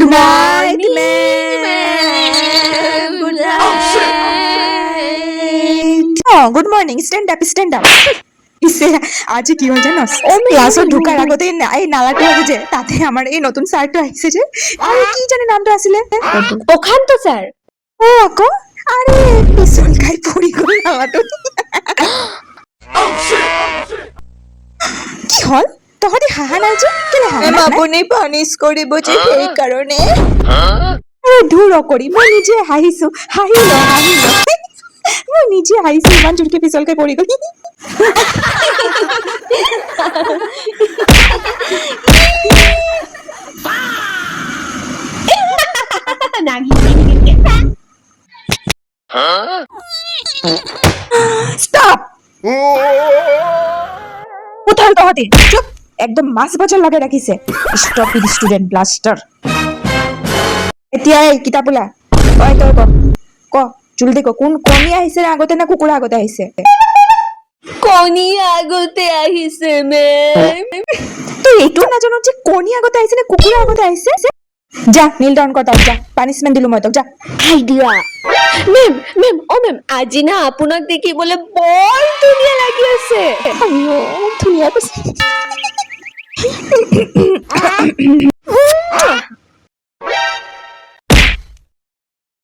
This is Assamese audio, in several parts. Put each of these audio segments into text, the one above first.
Good night, ma'am. Good night. Oh, good morning. Stand up, stand up. পিছে আজি কি হ'ল জান? ক্লাছত ঢুকাৰ আগতে এই নালাটো আছে যে, তাতে আমাৰ এই নতুন ছাৰটো আহিছে যে, আৰু কি জানে নামটো আছিলে? প্ৰশান্ত ছাৰ। অ আকৌ, আৰে পিছল খাই পৰি গ'ল নালাটোত। কি হ'ল, তহঁতি হাঁহা নাই যে? কেলে হাঁহা নাই? আপুনি পানিছ কৰিব যে, সেইকাৰণে। আৰে ধুৰ অকৰি, মই নিজে হাঁহিছো। হাঁহি ল, হাঁহি ল। মই নিজে হাঁহিছো, ইমান জোৰকে পিছল খাই পৰি গ'ল। ষ্টপ! কোথাল তহঁতি? চুপ একদম, মাছ বজাৰ লগাই ৰাখিছে। Stop it student blaster. এতিয়া এই কিতাপ ওলা। ঐ তই ক, ক জলদি ক, কোন কণী আহিছে আগতে নে কুকুৰা আগতে আহিছে? কণী আগতে আহিছে মেম। তই এইটো নাজানো যে কণী আগতে আহিছে নে কুকুৰা আগতে আহিছে? যা, নীল ডাউন কৰ তাক, যা। পানিচমেণ্ট দিলো মই তোক, যা। আইডিয়া মেম, মেম, অ মেম, আজি না আপোনাক দেখিবলৈ বৰ ধুনীয়া লাগি আছে। আইঅ, ধুনীয়া কৈছে।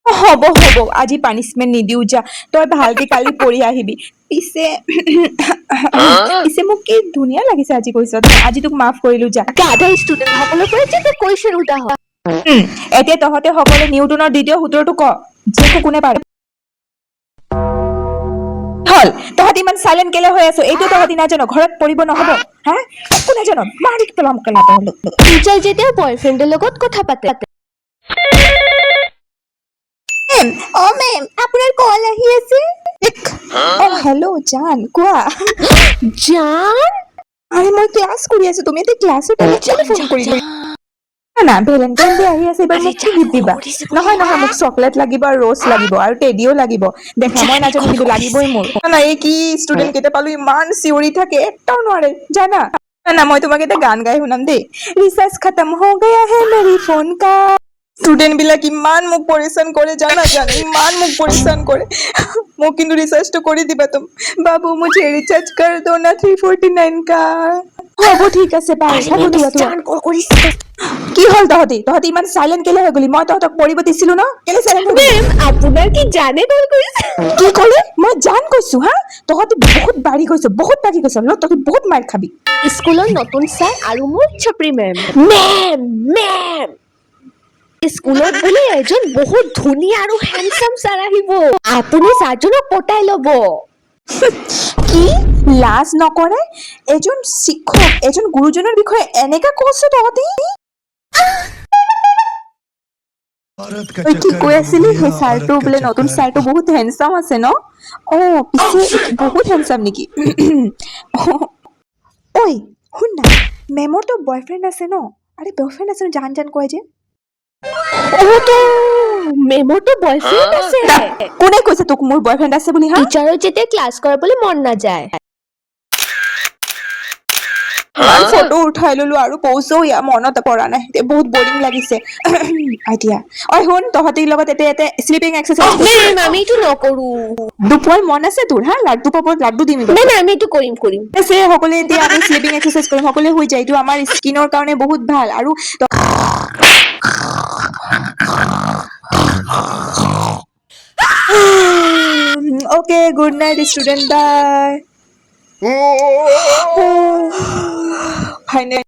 হ'ব হ'ব, আজি পানিচমেণ্ট নিদিওঁ, যা। তই ভালকে কালি পঢ়ি আহিবি। পিছে পিছে মোক কি ধুনীয়া লাগিছে আজি কৈছ, আজি তোক মাফ কৰিলো, যা। গাধা ষ্টুডেণ্ট সকলৰ পৰা যেতিয়া কুৱেশ্যন সোধা হয়। এতিয়া তহঁতে সকলোৱে নিউটনৰ দ্বিতীয় সূত্ৰটো ক, যে কোনে পাৰে। হ'ল, তহঁতি ইমান চাইলেণ্ট কেলে হৈ আছ? এইটো তহঁতি নাজান, ঘৰত পঢ়িব নহ'ব? হা, একো নাজান, মাৰি পেলাম কেলা তহঁতক। টিচাৰ যেতিয়া বয়ফ্ৰেণ্ডৰ লগত কথা পাতে। মেম, অ মেম, আপোনাৰ কল আহি আছে। অ হেল্ল' জান, কোৱা। জান? আৰে মই ক্লাছ কৰি আছো, তুমি এতিয়া ক্লাছত টাইমত কেলে ফোন কৰিলা? না না, ভেলেণ্টাইন ডে আহি আছে, এইবাৰ মোক কি গিফ্ট দিবা? নহয় নহয়, মোক চকলেট লাগিব আৰু ৰ'জ লাগিব আৰু টেডিও লাগিব। দেখা, মই নাজানো, কিন্তু লাগিবই মোৰ। না না, এই কি ষ্টুডেণ্ট কেইটা পালো, ইমান চিঞৰি থাকে, এটাও নোৱাৰে জানা। না না, মই তোমাক এটা গান গাই শুনাম দেই। ৰিচাৰ্জ खतम हो गया है मेरी फोन का। ষ্টুডেণ্ট বিলাক ইমান মোক পৰেশান কৰে জানা, জানা, ইমান মোক পৰেশান কৰে। মোক কিন্তু ৰিচাৰ্জটো কৰি দিবা তুমি। बाबू, मुझे रिचार्ज कर दो ना 349 का। হ'ব, ঠিক আছে, বাই। হ'ব, থোৱা থোৱা। জান কল কৰিছে। কি হ'ল তহঁতি? তহঁতি ইমান চাইলেণ্ট কেলে হৈ গলি? মই তহঁতক পঢ়িব দিছিলো ন, কেলে চাইলেণ্ট হৈ গলি? মেম, আপোনাৰ কি জানে কল কৰিছে? কি ক'লি? মই জান কৈছো? হা, তহঁতি বহুত বাঢ়ি গৈছ, বহুত বাঢ়ি গৈছ। ল, তহঁতি বহুত মাৰ খাবি। স্কুলৰ নতুন ছাৰ আৰু মোৰ চপৰি মেম। মেম, মেম, স্কুলত বোলে এজন বহুত ধুনীয়া আৰু হেণ্ডচাম ছাৰ আহিব, আপুনি ছাৰজনক পটাই ল'ব। কি লাজ নকৰে, এজন শিক্ষক, এজন গুৰুজনৰ বিষয়ে এনেকা কৈছ তহঁতি? ঐ, কি কৈ আছিলি? সেই ছাৰটো বোলে, নতুন ছাৰটো বহুত হেণ্ডচাম আছে ন? অ পিছে বহুত হেণ্ডচাম নেকি? ঐ শুন না, মেমৰতো বয়ফ্ৰেণ্ড আছে ন? আৰে বয়ফ্ৰেণ্ড আছে ন, জান জান কয় যে। অ তো মেমৰতো বয়ফ্ৰেণ্ড আছে। কোনে কৈছে তোক মোৰ বয়ফ্ৰেণ্ড আছে বুলি, হা? টিচাৰৰ যেতিয়া ক্লাছ কৰাবলৈ মন নাযায়। ইমান ফটো উঠাই ললো আৰু পৌচও ইয়াৰ মনত পৰা নাই। এতিয়া বহুত বৰিং লাগিছে এতিয়া। ঐ শুন, তহঁতিৰ লগত এতিয়া এতিয়া শ্লিপিং এক্সাৰচাইজ। মেম, আমি এইটো নকৰো। দুপৰ মন আছে তোৰ, হা? লাড্ডু পাব, লাড্ডু দিম এইবাৰ। মেম, আমি এইটো কৰিম, কৰিম। আছে সকলোৱে, এতিয়া আমি শ্লিপিং এক্সাৰচাইজ কৰিম। সকলোৱে শুই যায়। এইটো আমাৰ স্কিনৰ কাৰণে বহুত ভাল আৰু okay, good night student, bye. Final.